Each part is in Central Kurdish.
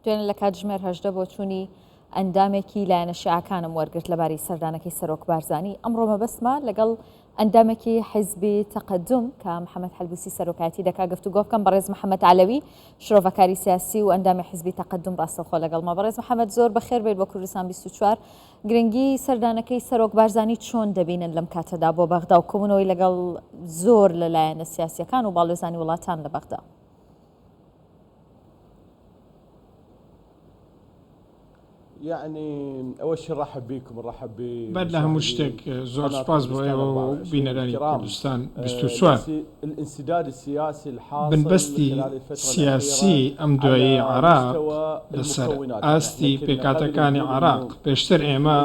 دوێنێ لە کاتژمێر 18 بۆچوونی ئەندامێکی لایەنە شیعەکانم وەرگرت لەبارەی سەردانەکەی سەرۆک بارزانی. ئەمڕۆ مەبەستمە لەگەڵ ئەندامێکی حیزبی تەقەدوم کە محەمەد حەلبوسی سەرۆکایەتی دەکا گفتوگۆ بکەم. بەڕێز محەمەد عەلەوی شرۆڤەکاری سیاسی و ئەندامی حیزبی تەقەدوم ڕاستەوخۆ لەگەڵمە. بەڕێز محەمەد زۆر بەخێر بێیت بۆ کوردستان 24. گرنگی سەردانەکەی سەرۆک بارزانی چۆن دەبینن لەم کاتەدا بۆ بەغدا و کۆبوونەوەی لەگەڵ زۆر لە لایەنە سیاسیەکان و باڵیۆزانی وڵاتان لە بەغدا؟ بەر لە هەموو شتێک زۆر سوپاس بۆ ئێوە و بینەرانی کوردستان 24. بنبەستی سیاسی ئەم دواییەی عێراق لەسەر ئاستی پێکهاتەکانی عێراق، پێشتر ئێمە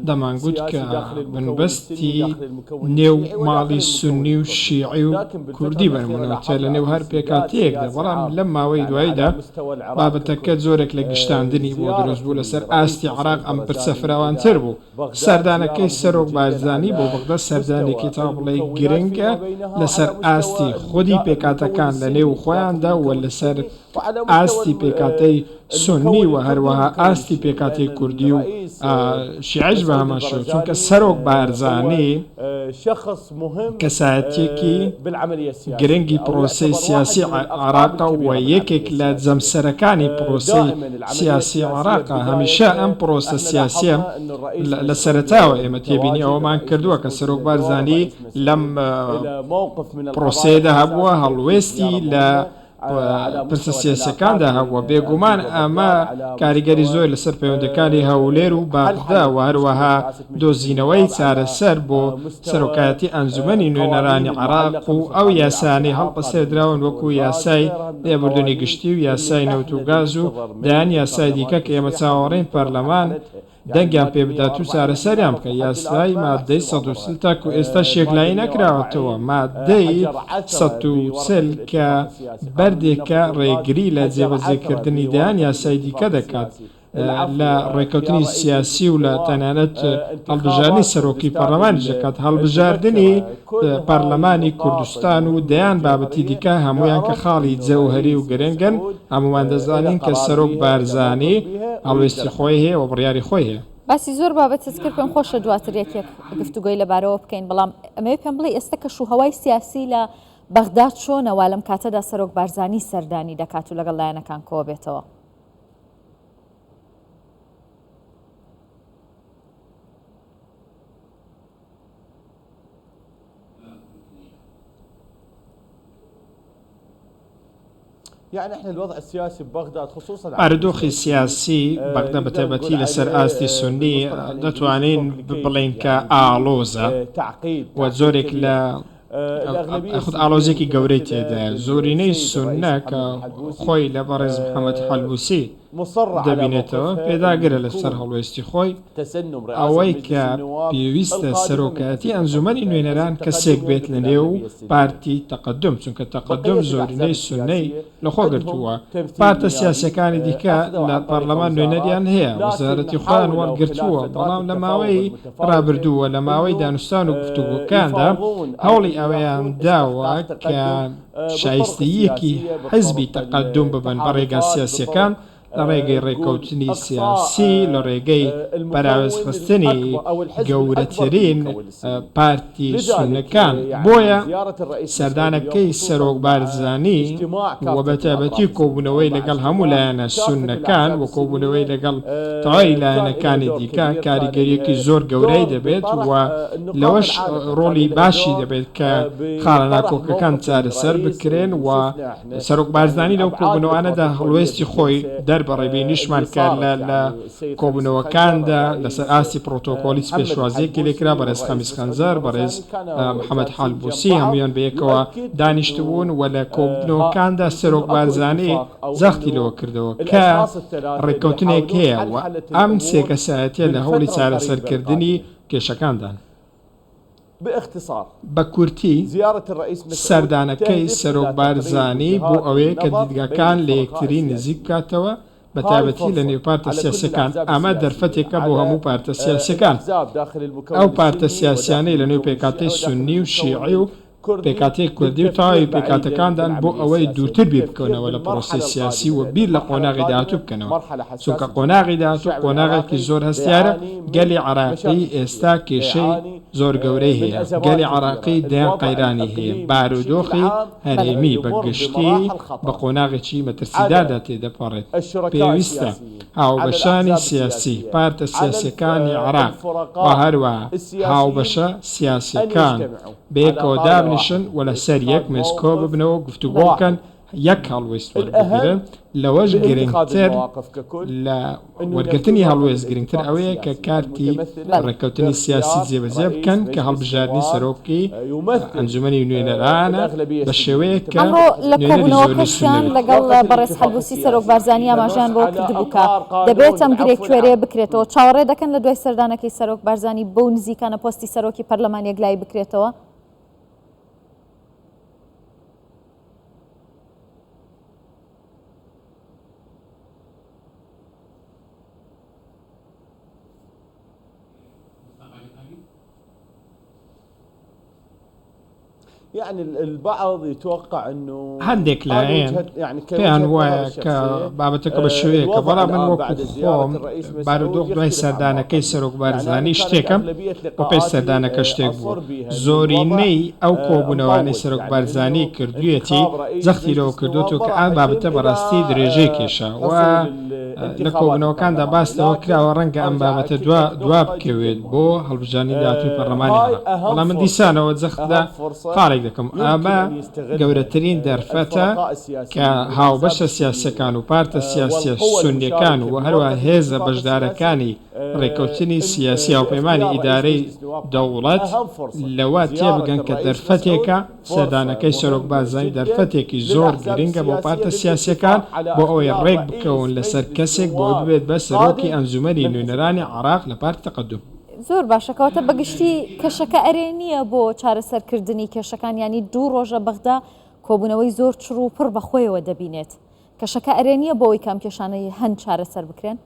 دەمانگوت کە بنبەستی نێو ماڵی سوننی و شیعی و کوردی بەنمونەوتە لە نێو هەر پێکهاتەیەکدا، بەڵام لەم ماوەی دواییدا بابەتەکە جۆرێک لە گشتاندنی بۆ دروست بوو لەسەر ئاستی عێراق ئەم پرسە فراوانتر بوو. سەردانەکەی سەرۆک بارزانی بۆ بەغدا سەردانێکی تا بڵێی گرنگە لەسەر ئاستی خودی پێکهاتەکان لە نێو خۆیاندا و لەسەر ئاستی پێکهاتەی سوننی و هەروەها ئاستی پێکهاتەی کوردی و شیعەش بە هەمان شێوە، چونکە سەرۆک بارزانی کەسایەتییەکی گرنگی پرۆسەی سیاسی عێراقە و یەکێک لە جەمسەرەکانی پرۆسەی سیاسی عێراقە، هەمیشە ئەم پرۆسە سیاسییە لە سەرەتاوە ئێمە تێبینی ئەوەمان کردووە کە سەرۆک بارزانی لەم پرۆسەیەدا هەبووە، هەڵوێستی لە پرسە سیاسیەکاندا هەبووە، بێگومان ئەمە کاریگەری زۆری لەسەر پەیوەندیەکانی هەولێر و بەغدا و هەروەها دۆزینەوەی چارەسەر بۆ سەرۆکایەتی ئەنجومەنی نوێنەرانی عێراق و ئەو یاسایانەی هەڵپەسێردراون وەکو یاسای لێبوردنی گشتی و یاسای نەوت و گاز و دەیان یاسای دیکە کە ئێمە چاوەڕێین پەرلەمان دەنگیان پێ بدات و چارەسەریان بکات، یاسای ماددەی 140 تاکو ئێستاش یەکلایی نەکراوەتەوە، ماددەی 140 کە بەردێکە ڕێگری لە جێبەجێکردنی دەیان یاسای دیکە دەکات لە ڕێککەوتنی سیاسی و لە تەنانەت هەڵبژاردنی سەرۆکی پەڕلەمانیش دەکات، هەڵبژاردنی پەڕلەمانی کوردستان و دەیان بابەتی دیکە هەموویان کە خاڵی جەوهەری و گرنگن، هەموومان دەزانین کە سەرۆک بارزانی هەڵوێستی خۆی هەیە و بڕیاری خۆی هەیە. باسی زۆر بابەتت کرد پێم خۆشە دواتر یەک یەک گفتوگۆی لەبارەوە بکەین، بەڵام ئەمەوێ پێم بڵێی ئێستا کەش و هەوای سیاسی لە بەغدا چۆنە وا لەم کاتەدا سەرۆک بارزانی سەردانی دەکات و لەگەڵ لایەنەکان کۆبێتەوە؟ بارودۆخی سیاسی بەغدا بە تایبەتی لەسەر ئاستی سوننی دەتوانین بڵێین کە ئاڵۆزە و جۆرێک لە خود ئاڵۆزییەکی گەورەی تێدایە. زۆرینەی سوننە کە خۆی لە بەڕێز محەمەد حەلبوسی دەبینێتەوە، پێداگرە لەسەر هەڵوێستی خۆی، ئەوەی کە پێویستە سەرۆکایەتی ئەنجومەنی نوێنەران کەسێک بێت لەنێو پارتی تەقەدوم، چونکە تەقەدوم زۆرینەی سوننەی لەخۆ گرتووە، پارتە سیاسییەکانی دیکە لە پەرلەمان نوێنەریان هەیە، وەزارەتی خۆیان وەرگرتووە، بەڵام لە ماوەی رابردوو و لە ماوەی دانوستان و گفتوگۆکاندا هەوڵی ئەوەیان داوە کە شایستەییەکی حزبی تەقەدوم ببەن بە رێگا سیاسییەکان، لە ڕێگەی ڕێککەوتنی سیاسی، لە ڕێگەی پەراوێزخستنی گەورەترین پارتی سوننەکان. بۆیە سەردانەکەی سەرۆک بارزانی و بەتایبەتی کۆبوونەوەی لەگەڵ هەموو لایەنە سوننەکان و کۆبوونەوەی لەگەڵ تەواوی لایەنەکانی دیکە کاریگەرییەکی زۆر گەورەی دەبێت و لەوەش ڕۆڵی باشی دەبێت کە خاڵە ناکۆکەکان چارەسەر بکرێن و سەرۆک بارزانی لەو کۆبوونەوانەدا هەڵوێستی خۆی دەربڕی، بینیشمان کە لە کۆبوونەوەکاندا لەسەر ئاستی پڕۆتۆکۆڵی چ پێشوازییەکی لێکرا، بەڕێز خەمیس خەنجەر، بەڕێز محەمەد حەلبوسی هەموویان بەیەکەوە دانیشتبوون و لە کۆبوونەوەکاندا سەرۆک بارزانی جەختی لەوە کردەوە کە ڕێککەوتنێک هەیە و ئەم سێ کەسایەتییە لە هەوڵی چارەسەرکردنی کێشەکاندان. بە کورتی، سەردانەکەی سەرۆک بارزانی بۆ ئەوەیە کە دیدگاکان لە یەکتری نزیک بکاتەوە، بە تایبەتی لە نێو پارتە سیاسییەکان، ئەمە دەرفەتێکە بۆ هەموو پارتە سیاسییەکان، ئەو پارتە سیاسییانەی لە نێو پێکهاتەی سوننی و شیعی و. پێکهاتەی کوردی و تەواوی پێکهاتەکاندان بۆ ئەوەی دوورتر بیر بکەونەوە لە پرۆسەی سیاسی و بیر لە قۆناغی داهاتوو بکەنەوە، چونکە قۆناغی داهاتوو قۆناغێکی زۆر هەستیارە، گەلی عێراقی ئێستا کێشەی زۆر گەورەی هەیە، گەلی عێراقی دەیان قەیرانی هەیە، بارودۆخی هەرێمی بە گشتی بە قۆناغێکی مەترسیداردا تێدەپەڕێت، پێویستە هاوبەشانی سیاسی، پارتە سیاسییەکانی عێراق و هەروەها هاوبەشە سیاسییەکان بەیەکەوە دابنیشن و لەسەر یەک مێز کۆببنەوە و گفتوگۆ بکەن، یەک هەڵوێست وەربگرن، لەوەش گرنگتر لە وەرگرتنی هەڵوێست گرنگتر ئەوەیە کە کارتی ڕێککەوتنی سیاسی جێبەجێ بکەن کە هەڵبژاردنی سەرۆکی ئەنجومەنی نوێنەرانە بە شێوەیەک کە ئەمڕۆ لە نوێنەری زۆرینەی سوننە کۆبوونەوەکەشیان بێت. لەگەڵ بەڕێز حەلبوسی سەرۆک بارزانی ئاماژەیان بەوە کردبوو کە دەبێت ئەم گرێ کوێرەیە بکرێتەوە، چاوەڕێ دەکەن لە دوای سەردانەکەی سەرۆک بارزانی بەو نزیکانە پۆستی سەرۆکی پەرلەمان یەکلایی بکرێتەوە؟ هەندێک لایەن پێیان وایە کە بابەتەکە بە شێوەیەکە، بەڵام من وەکو خۆم بارودۆخ دوای سەردانەکەی سەرۆک بارزانی شتێکە و پێش سەردانەکە شتێک بوو. زۆرینەی ئەو کۆبوونەوانەی سەرۆک بارزانی کردوویەتی جەختی لەوە کردووەتەوە کە ئەم بابەتە بەڕاستی درێژەی کێشا و لە کۆبوونەوەکاندا باس لەوە کراوە ڕەنگە ئەم بابەتە دوا دوا بکەوێت بۆ هەڵبژاردنی داهاتووی پەرلەمانی عێراق، بەڵام من دیسانەوە جەخت لە خاڵێک دەکەم، ئەمە گەورەترین دەرفەتە کە هاوبەشە سیاسییەکان و پارتە سیاسییە سوننییەکان و هەروەها هێزە بەشدارەکانی ڕێککەوتنی سیاسی هاوپەیمانی ئیدارەی دەوڵەت لەوە تێبگەن کە دەرفەتێکە سەردانەکەی سەرۆک بارزانی دەرفەتێکی زۆر گرنگە بۆ پارتە سیاسییەکان بۆ ئەوەی ڕێک بکەون لەسەر کەسێک بۆ ئەوەی ببێت بە سەرۆکی ئەنجومەنی نوێنەرانی عێراق لە پارتی تەقەدوم. زۆر باشە کەواتە بەگشتی کەشەکە ئەرێنییە بۆ چارەسەرکردنی کێشەکان یانی دوو ڕۆژە بەغدا کۆبوونەوەی زۆر چڕ و پڕ بەخۆیەوە دەبینێت کەشەکە ئەرێنییە بۆ ئەوەی کە ئەم کێشانەی هەن چارەسەر بکرێن؟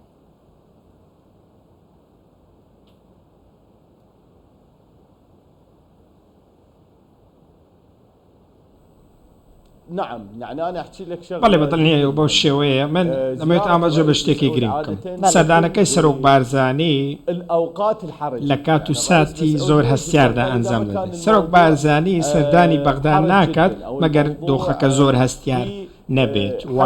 بەڵێ بە دڵنیایەوە بەو شێوەیە من دەمەوێت ئاماژە بە شتێکی گرنگ بکەم سەردانەکەی سەرۆک بارزانی لە کات و ساتی زۆر هەستیاردا ئەنجام دەدرێت سەرۆک بارزانی سەردانی بەغدا ناکات مەگەر دۆخەکە زۆر هەستیار نەبێت و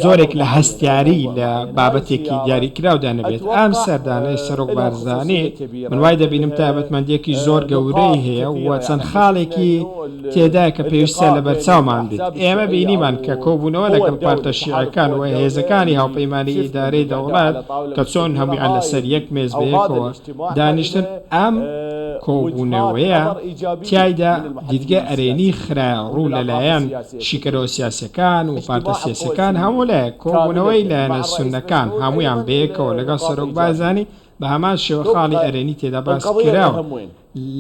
جۆرێک لە هەستیاری لە بابەتێکی دیاریکراودا نەبێت، ئەم سەردانەی سەرۆک بارزانی من وای دەبینم تایبەتمەندییەکی زۆر گەورەی هەیە و چەند خاڵێکی تێدایە کە پێویستە لەبەرچاومان بێت. ئێمە بینیمان کە کۆبوونەوە لەگەڵ پارتە شیعەکان و هێزەکانی هاوپەیمانی ئیدارەی دەوڵەت کە چۆن هەموویان لەسەر یەک مێز بەیەکەوە دانیشتن، ئەم کۆبوونەوەیە تیایدا دیدگای ئەرێنی خرایە ڕوو لەلایەن شیکەرەوە سیاسیەکان و پارتە سیاسیەکان هەموو لایەک کۆبوونەوەی لایەنە سوننەکان هەموویان بەیەکەوە لەگەڵ سەرۆک بارزانی بە هەمان شێوە خاڵی ئەرێنی تێدا باس کراوە.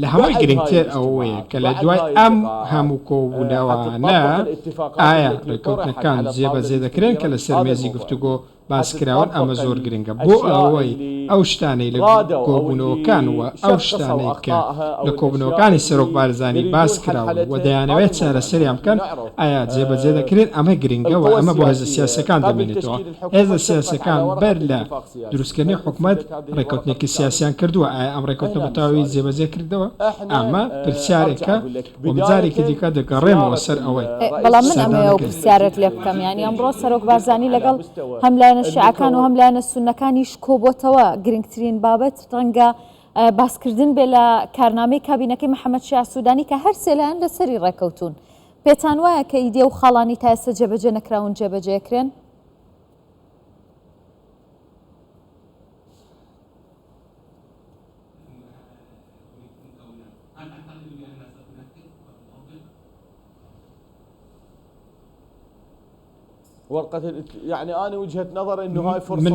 لە هەمووی گرنگتر ئەوەیە کە لە دوای ئەم هەموو کۆبوونەوانە ئایا ڕێککەوتنەکان جێبەجێ دەکرێن کە لەسەر مێزی گفتوگۆ باسکراون ئەمە زۆر گرنگە بۆ ئەوەی ئەو شتانەی لە کۆبوونەوەکان و ئەو شتانەی کە لە کۆبوونەوەکانی سەرۆک بارزانی باسکراون و دەیانەوێت چارەسەریان بکەن ئایا جێبەجێ دەکرێن ئەمە گرنگە و ئەمە بۆ هێزە سیاسیەکان دەمێنێتەوە هێزە سیاسیەکان بەر لە دروستکردنی حکومەت ڕێککەوتنێکی سیاسیان کردووە ئایا ئەم ڕێککەوتنە بە تەواوی جێبەجێ کردەوە ئەمە پرسیارێکە و من جارێکی دیکە دەگەڕێمەوە سەر ئەوەی بەڵام من ئەمەوێ ئەو سەردانەکەی. پرسیارەت لێ بکەم یانی ئەمڕۆ سەرۆک بارزانی لەگەڵ هەم لایەنە شیعەکان و هەم لایەنە سوننەکانیش کۆبۆتەوە گرنگترین بابەت ڕەنگە باسکردن بێ لە کارنامەی کابینەکەی محەممەد شیاع سوودانی کە هەر سێ لایەن لەسەری ڕێکەوتوون پێتان وایە کە ئیدی ئەو خاڵانی تا ئێستا جێبەجێ نەکراون جێبەجێکرێن؟ من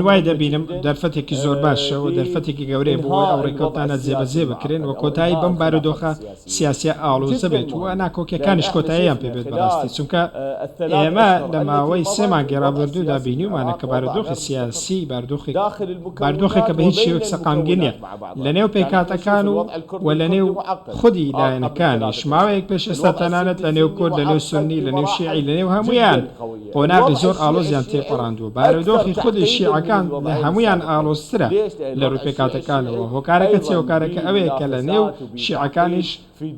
وای دەبینم دەرفەتێکی زۆر باشە و دەرفەتێکی گەورەیە بۆ ئەوەی ئەو ڕێککەوتنانە جێبەجێ بکرێن و کۆتایی بەم بارودۆخە سیاسییە ئاڵۆزە بێت و ناکۆکییەکانیش کۆتاییان پێ بێت بەڕاستی چونکە ئێمە لە ماوەی سێ مانگی ڕابردوودا بینیومانە کە بارودۆخی سیاسی بارودۆخێک بارودۆخێکە بە هیچ شێوەیەک سەقامگیر نییە لەنێو پێکهاتەکان و و لەنێو خودی لایەنەکانیش ماوەیەک پێش ئێستا تەنانەت لەنێو کورد لەنێو سوننی لەنێو شیعی لەنێو هەموویان قۆناغی زۆر ئاڵۆزیان تێپەڕاندووە، بارودۆخی خودی شیعەکان لە هەموویان ئاڵۆزترە لە ڕووی پێکهاتەکانەوە، هۆکارەکە چییە؟ هۆکارەکە ئەوەیە کە لە نێو شیعەکانیش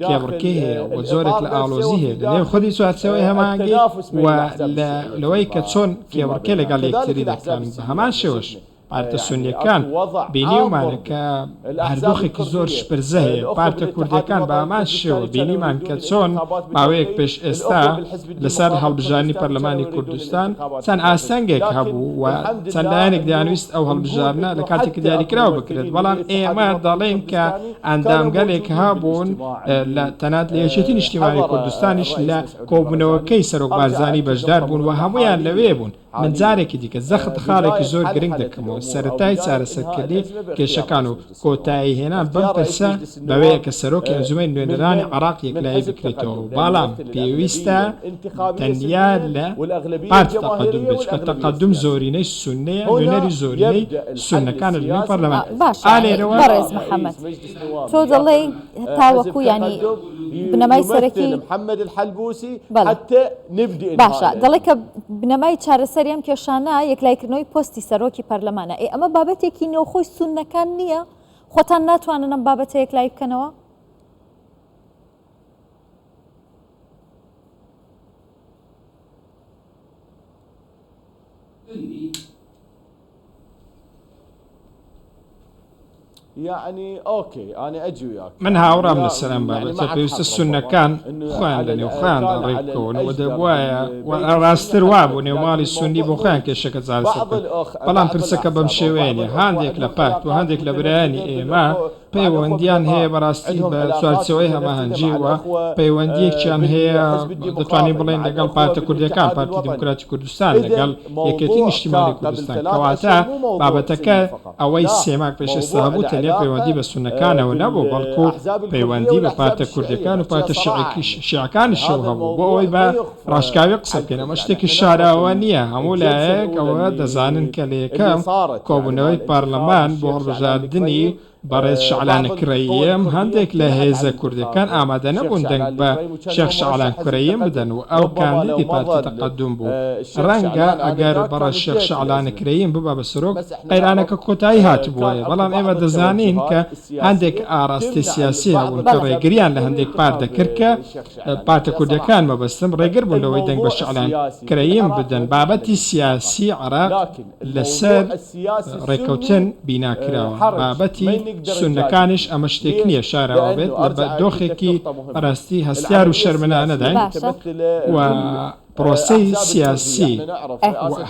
کێبڕکێ هەیە و جۆرێک لە ئاڵۆزی هەیە لە نێو خودی چوارچێوەی هەماهەنگی و لەوەی کە چۆن کێبڕکێ لەگەڵ یەکتری دەکەن، بە هەمان شێوەش. پارتە سونیەکان بینیومانە کە بارودۆخێکی زۆر شپرزە هەیە، پارتە کوردیەکان بە هەمان شێوە بینیمان کە چۆن ماوەیەک پێش ئێستا لەسەر هەڵبژاردنی پەرلەمانی کوردستان چەند ئاستەنگێک هەبوو و چەند لایەنێک دەیانویست ئەو هەڵبژاردنە لە کاتێکی دیاریکراو بکرێت، بەڵام ئێمە دەڵێین کە ئەندامگەلێک هەبوون لە تەنانەت لە یەکێتی نیشتیمانی کوردستانیش لە کۆبوونەوەکەی سەرۆک بارزانی بەشدار بوون و هەموویان لەوێ بوون. من جارێکی دیکە جەخت خاڵێکی زۆر گرنگ دەکەمەوە، سەرەتای چارەسەرکردنی کێشەکان و کۆتاییهێنان بەم پرسە بەوەیە کە سەرۆکی ئەنجومەنی نوێنەرانی عێراق یەکلایی بکرێتەوە، بەڵام پێویستە تەنیا لە پارتی تەقەدوم بێت، چونکە تەقەدوم زۆرینەی سوننەیە، نوێنەری زۆرینەی سوننەکانە لەنێو پەرلەمان. باشە ئا لێرەوە. بەڕێز محەمەد تۆ دەڵێی تاوەکو یانی بنەمای سەرەکی بەڵێ. باشە دەڵێ کە بنەمای چارەسەری ئەم کێشانە یەکلایکردنەوەی پۆستی سەرۆکی پەرلەمانە، ئەی ئەمە بابەتێکی نێوخۆی سوننەکان نییە؟ خۆتان ناتوانن ئەم بابەتە یەکلایی بکەنەوە؟ من هاوڕام لەسەر ئەم بابەتە، پێویستە سوننەکان خۆیان لەنێو خۆیاندا ڕێکبکەون و دەبوایە و ڕاستتر وابوو نێوماڵی سوننی بۆ خۆیان کێشەکە چارەسەر بکەن، بەڵام پرسەکە بەم شێوەیە نییە، هاندێک لە پارت و هەندێک لە برایانی ئێمە پەیوەندیان هەیە بەڕاستی بە چوارچێوەی هەماهەنگی و پەیوەندییەکیان هەیە دەتوانین بڵێین لەگەڵ پارتە کوردییەکان، پارتی دیموکراتی کوردستان لەگەڵ یەکێتی نیشتیمانی کوردستان، کەواتە بابەتەکە ئەوەی سێ مانگ پێش ئێستا هەبوو تەنیا پەیوەندی بە سوننەکانەوە نەبوو، بەڵکو پەیوەندی بە پارتە کوردییەکان و پارتە شیعەکانیشەوە هەبوو، بۆ ئەوەی بە ڕاشکاوی قسە بکەین ئەمە شتێکی شاراوە نییە، هەموو لایەک ئەوە دەزانن کە لە یەکەم کۆبوونەوەی پەرلەمان بۆ هەڵبژاردنی بەڕێز شەعلان کرەیم هەندێک لە هێزە کوردیەکان ئامادە نەبوون دەنگ بە شێخ شەعلان کرەیم بدەن و ئەو کاندیدی پارتی تەقەدوم بوو. ڕەنگە ئەگەر بەڕێز شێخ شەعلان کرەیم ببا بە سەرۆک قەیرانەکە کۆتایی هاتبووایە، بەڵام ئێمە دەزانین کە هەندێک ئاراستەی سیاسی هەبوون کە ڕێگریان لە هەندێک پارت دەکرد کە پارتە کوردیەکان مەبەستم ڕێگر بوون لەوەی دەنگ بە شەعلان کرەیم بدەن. بابەتی سیاسی عێراق لەسەر ڕێکەوتن بینا کراوە، بابەتی سوننەکانیش ئەمە شتێک نییە شاراوە بێت، لە دۆخێکی بەڕاستی هەستیار و شەرمنانەداین و پرۆسەی سیاسی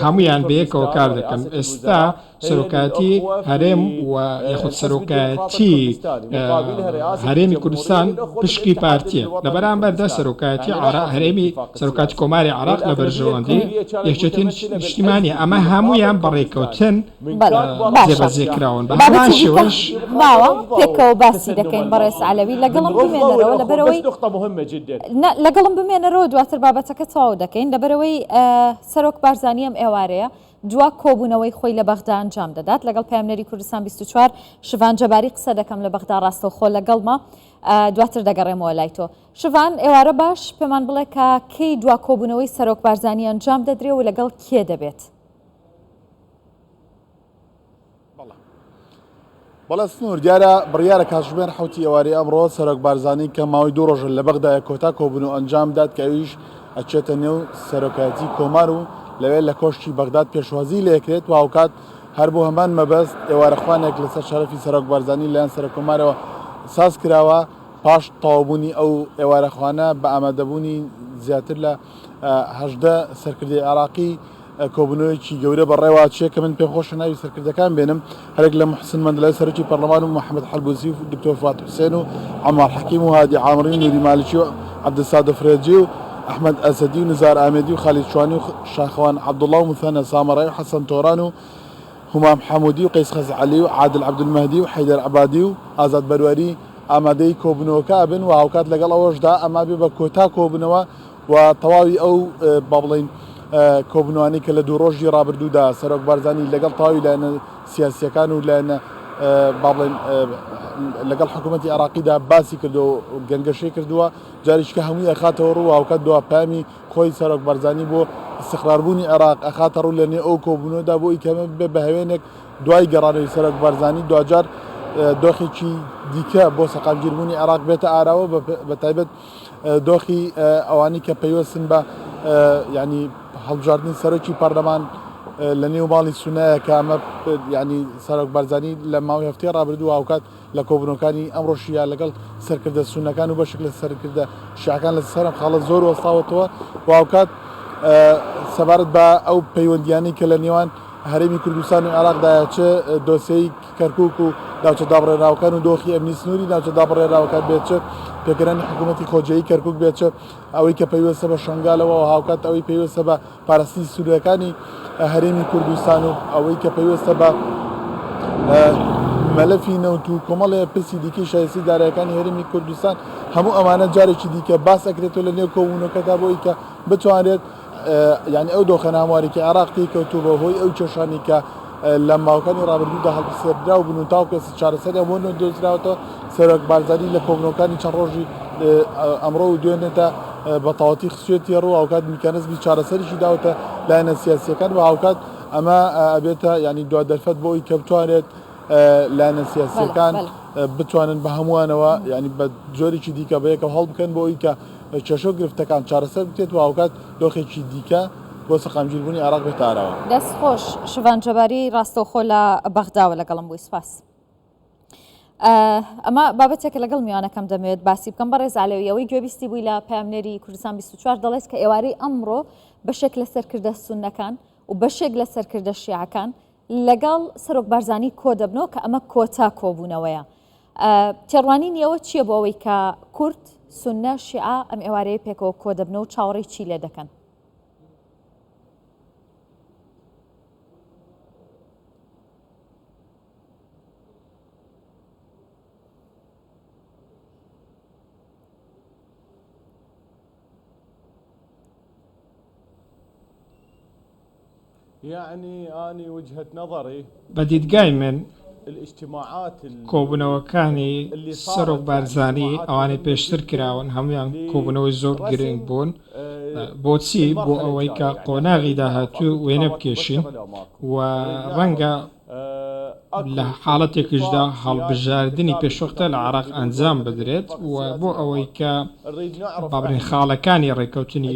هەموویان بەیەکەوە کار دەکەن، ئێستا سەرۆکایەتی هەرێم و یاخود سەرۆکایەتی هەرێمی کوردستان پشکی پارتیە لە بەرامبەردا سەرۆکایەتی عێراق هەرێمی سەرۆکاتی کۆماری عێراق لە بەرژەوەندی یەکێتی نیشتیمانیە ئەمە هەموویان بەڕێکەوتن جێبەجێ کراون بە هەمان شێوەش ماوە پێکەوە باسی دەکەین بەڕێز عەلەوی لەگەڵم بمێنەرەوە لەبەرەوەی لەگەڵم بمێنەرەوە دواتر بابەتەکە تەواو دەکەین لەبەرەوەی سەرۆک بارزانی ئەم ئێوارەیە دوا کۆبوونەوەی خۆی لە بەغدا ئەنجام دەدات. لەگەڵ پەیامنێری کوردستان 24 شڤان جەباری قسە دەکەم لە بەغدا ڕاستەوخۆ لەگەڵمە دواتر دەگەڕێمەوە لای تۆ. شڤان ئێوارە باش پێمان بڵێ کە کەی دوا کۆبوونەوەی سەرۆک بارزانی ئەنجام دەدرێ و لەگەڵ کێ دەبێت؟ بەڵێ سنوور دیارە بڕیارە کاتژمێر حوتی ئێوارەی ئەمڕۆ سەرۆک بارزانی کە ماوەی دوو ڕۆژە لە بەغدایە کۆتا کۆبوون و ئەنجام بدات کە ئەویش ئەچێتە نێو سەرۆکایەتی کۆمار و لەوێ لە کۆشکی بەغداد پێشوازی لێکرێت و هاوکات هەر بۆ هەمان مەبەست ئێوارەخوانێک لەسەر شەرەفی سەرۆک بارزانی لەلایەن سەرۆک کۆمارەوە ساز کراوە پاش تەواوبوونی ئەو ئێوارەخوانە بە ئامادەبوونی زیاتر لە 18 سەرکردەی عێراقی کۆبوونەوەیەکی گەورە بەڕێوە چێ کە من پێم خۆشە ناوی سەرکردەکان بێنم هەرێک لە محسن مەندەلای سەرۆکی پەرلەمان و محەممەد حەلبوسی و دکتۆر فواد حوسێن و عەمار حەکیم و هادی عامری و نوری مالکی و عەبدولسادە فرێجی و ئەحمەد ئەسەدی و نزار ئامێدی و خالید شوانی و شاخەوان عەبدوڵا و موثەنا سامەڕایی و حەسەن تۆران و هومام حەمودی و قەیس خەزعەلی و عادل عەبدولمەهدی و حەیدەر عەبادی و ئازاد بەرواری ئامادەی کۆبوونەوەکە ئەبن و هاوکات لەگەڵ ئەوەشدا ئەمە بێ بە کۆتا کۆبوونەوە و تەواوی ئەو با بڵێین کۆبوونەوانەی کە لە دوو ڕۆژی ڕابردوودا سەرۆک بارزانی لەگەڵ تەواوی لایەنە سیاسییەکان و لایەنە با بڵێین لەگەڵ حکوومەتی عێراقیدا باسی کردووە و گەنگەشەی کردووە جارێکیکە هەمووی ئەخاتەوە ڕوو هاوکات دوا پەیامی خۆی سەرۆک بارزانی بۆ ئیستقراربوونی عێراق ئەخاتە ڕوو لە نێو ئەو کۆبوونەوەدا بۆ ئەوی کە ئەمە ببێ بە هەوێنێک دوای گەڕانەوەی سەرۆک بارزانی دواجار دۆخێکی دیکە بۆ سەقامگیربوونی عێراق بێتە ئاراوە بە تایبەت دۆخی ئەوانەی کە پەیوەستن بە ینی هەڵبژاردنی سەرۆکی پەرلەمان لە نێو ماڵی سونایە کە ئەمە ینی سەرۆک بارزانی لە ماوەی هەفتەی ڕابردوو هاوکات لە کۆبوونەوەکانی ئەمڕۆشیدا لەگەڵ سەرکردە سوننەکان و بەشێک لە سەرکردە شیعەکان لەسەر ئەم خاڵە زۆر وەستاوەتەوە و هاوکات سەبارەت بە ئەو پەیوەندیانەی کە لە نێوان هەرێمی کوردستان و عێراقدایە چ دۆسێی کەرکوک و ناوچە دابڕێنراوەکان و دۆخی ئەمنی سنووری ناوچە دابڕێنراوەکان بێت چ پێکهێنانی حکوومەتی خۆجێیی کەرکوک بێت چ ئەوەی کە پەیوەستە بە شەنگالەوە و هاوکات ئەوەی پەیوەستە بە پاراستنی سنوورەکانی هەرێمی کوردستان و ئەوەی کە پەیوەستە بە مەلەفی نەوت و کۆمەڵێ پرسی دیکەی شایستی دارایەکانی هەرێمی کوردستان هەموو ئەمانە جارێکی دیکە باس ئەکرێتەوە لە نێو کۆبوونەوەکەدا بۆ ئەوی کە بتوانرێت یعنی ئەو دۆخە ناهەموارەی کە عێراق تێی کەوتووە بە هۆی ئەو کێشانەی کە لە ماوەکانی ڕابردوودا هەڵپەسێردراو بوون و تاوەکو ئێستا چارەسەریان بۆ نەدۆزراوەتەوە، سەرۆک بارزانی لە کۆبوونەوەکانی چەند ڕۆژی ئەمڕۆ و دوێنێدا بە تەواوەتی خستوویەتیە ڕوو، هاوکات میکانزمی چارەسەریشی داوەتە لایەنە سیاسییەکان و هاوکات ئەمە ئەبێتە یانی دوا دەرفەت بۆ ئەوی کە بتوانرێت لایەنە سیاسییەکان بتوانن بە هەمووانەوە یانی بە جۆرێکی دیکە بەیەکەوە هەڵبکەن بۆ ئەوی کە کێشە و گرفتەکان چارەسەر بکرێت و هاوکات دۆخێکی دیکە بۆ سەقامگیربوونی عێراق بێتە ئاراوە. دەست خۆش شڤان جەباری ڕاستەوخۆ لە بەغداوە لەگەڵم بووی سپاس. ئەمە بابەتێکە لەگەڵ میوانەکەم دەمەوێت باسی بکەم بەڕێز عەلەوی ئەوەی گوێبیستی بووی لە پەیامنێری کوردستان 24 دەڵێت کە ئێوارەی ئەمڕۆ بەشێک لە سەرکردە سوننەکان و بەشێک لە سەرکردە شیعەکان لەگەڵ سەرۆک بارزانی کۆ دەبنەوە کە ئەمە کۆتا کۆبوونەوەیە. تێڕوانینی ئەوە چییە بۆ ئەوەی کە کورد، سوننە، شیعە ئەم ئێوارەیە پێکەوە کۆ دەبنەوە و چاوەڕێی چی لێ دەکەن؟ بە دیدگای من کۆبوونەوەکانی سەرۆک بارزانی ئەوانەی پێشتر کراون هەموویان کۆبوونەوەی زۆر گرنگ بوون بۆچی بۆ ئەوەی کە قۆناغی داهاتوو وێنە بکێشین و ڕەنگە لە حاڵەتێکیشدا هەڵبژاردنی پێشوەختە لە عێراق ئەنجام بدرێت و بۆ ئەوەی کە با بڵێین خاڵەکانی ڕێککەوتنی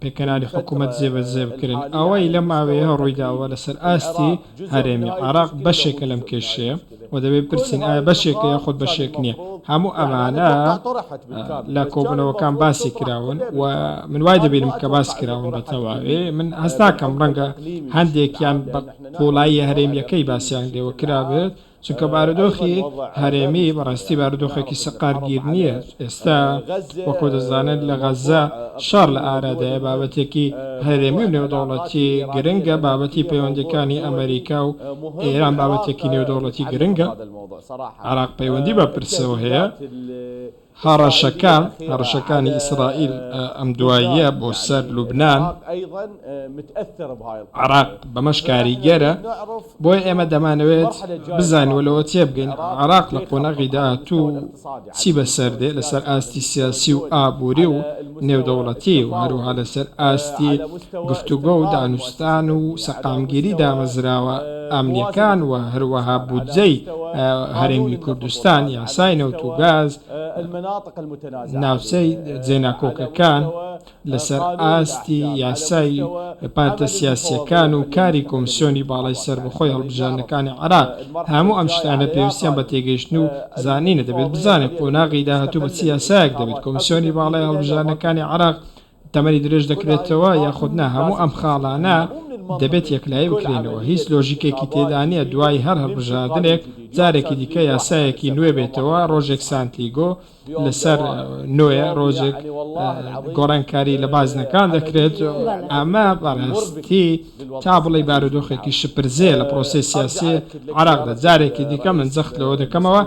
پێکهێنانی حکوومەت جێبەجێ بکرێن. ئەوەی لەم ماوەیە ڕوویداوە لەسەر ئاستی هەرێمی عێراق بەشێکە لەم کێشەیە و دەبێت بپرسین ئایا بەشێکە یاخود بەشێک نییە. هەموو ئەمانە لە کۆبوونەوەکان باسی کراون و من وای دەبینم کە باس کراون بە تەواوی. من هەست ناکەم ڕەنگە هەندێکیان بە قووڵایی هەرێمییەکەی باسیان لێوە کرابێت، چونکە بارودۆخی هەرێمی بەڕاستی بارودۆخێکی سەقامگیر نییە، ئێستا وەکو دەزانن لە غەززە شەڕ لە ئارادایە، بابەتێکی هەرێمی و نێودەوڵەتی گرنگە، بابەتی پەیوەندییەکانی ئەمەریکا و ئێران بابەتێکی نێودەوڵەتی گرنگە، عێراق پەیوەندی بە پرسەوە هەیە. هەڕەشەکان، هەڕەشەکانی ئیسرائیل ئەم دواییە بۆ سەر لوبنان، عێراق بەمەش کاریگەرە، بۆیە ئێمە دەمانەوێت بزانین و لەوە تێبگەین عێراق لە قۆناغی داهاتوو چی بەسەر دێ لەسەر ئاستی سیاسی و ئابووری و نێودەوڵەتی و هەروەها لەسەر ئاستی گفتوگۆ و دانوستان و سەقامگیری دامەزراوە ئەمنییەکان و هەروەها بودجەی هەرێمی کوردستان، یاسای نەوت و گاز، ناوچەی جێناکۆکەکان لەسەر ئاستی یاسای پارتە سیاسییەکان و کاری کۆمسیۆنی باڵای سەربەخۆی هەڵبژاردنەکانی عێراق، هەموو ئەم شتانە پێویستیان بە تێگەیشتن و زانینە، دەبێت بزانین قۆناغی داهاتوو بە چ یاسایەک دەبێت، کۆمسیۆنی باڵای هەڵبژاردنەکانی عێراق تەمەنی درێژ دەکرێتەوە یاخود نا، هەموو ئەم خاڵانە دەبێت یەکلایی بکرێنەوە، هیچ لۆژیکێکی تێدا نییە دوای هەر هەڵبژاردنێک جارێکی دیکە یاسایەکی نوێ بێتەوە، ڕۆژێک سانتیگۆ لەسەر نوێ، ڕۆژێک گۆڕانکاری لە بازنەکان دەکرێت، ئەمە بەڕاستی تا بڵێی بارودۆخێکی شپرزەیە لە پرۆسەی سیاسی عێراقدا، جارێکی دیکە من جەخت لەوە دەکەمەوە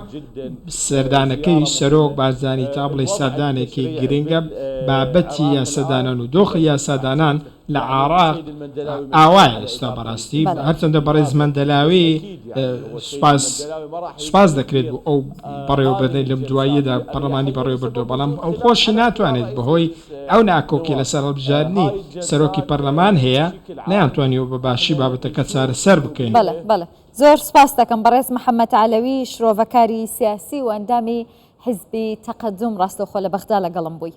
سەردانەکەی سەرۆک بارزانی تا بڵێی سەردانێکی گرنگە، بابەتی یاسادانان و دۆخی یاسادانان لە عێراق ئاوایە ئێستا بەڕاستی هەرچەندە بەڕێز مەندەلاوی سوپاس سوپاس دەکرێت بۆ ئەو بەڕێوەبردنەی لەم دواییەدا پەرلەمانی بەڕێوەبردووە بەڵام ئەو خۆشی ناتوانێت بەهۆی ئەو ناکۆکی لەسەر هەڵبژاردنی سەرۆکی پەرلەمان هەیە نەیانتوانیوە بە باشی بابەتەکە چارەسەر بکەین. بەڵێ بەڵێ زۆر سوپاست دەکەم بەڕێز محەمەد عەلەوی شرۆڤەکاری سیاسی و ئەندامی حیزبی تەقەدوم ڕاستەوخۆ لە بەغدا لەگەڵم بووی.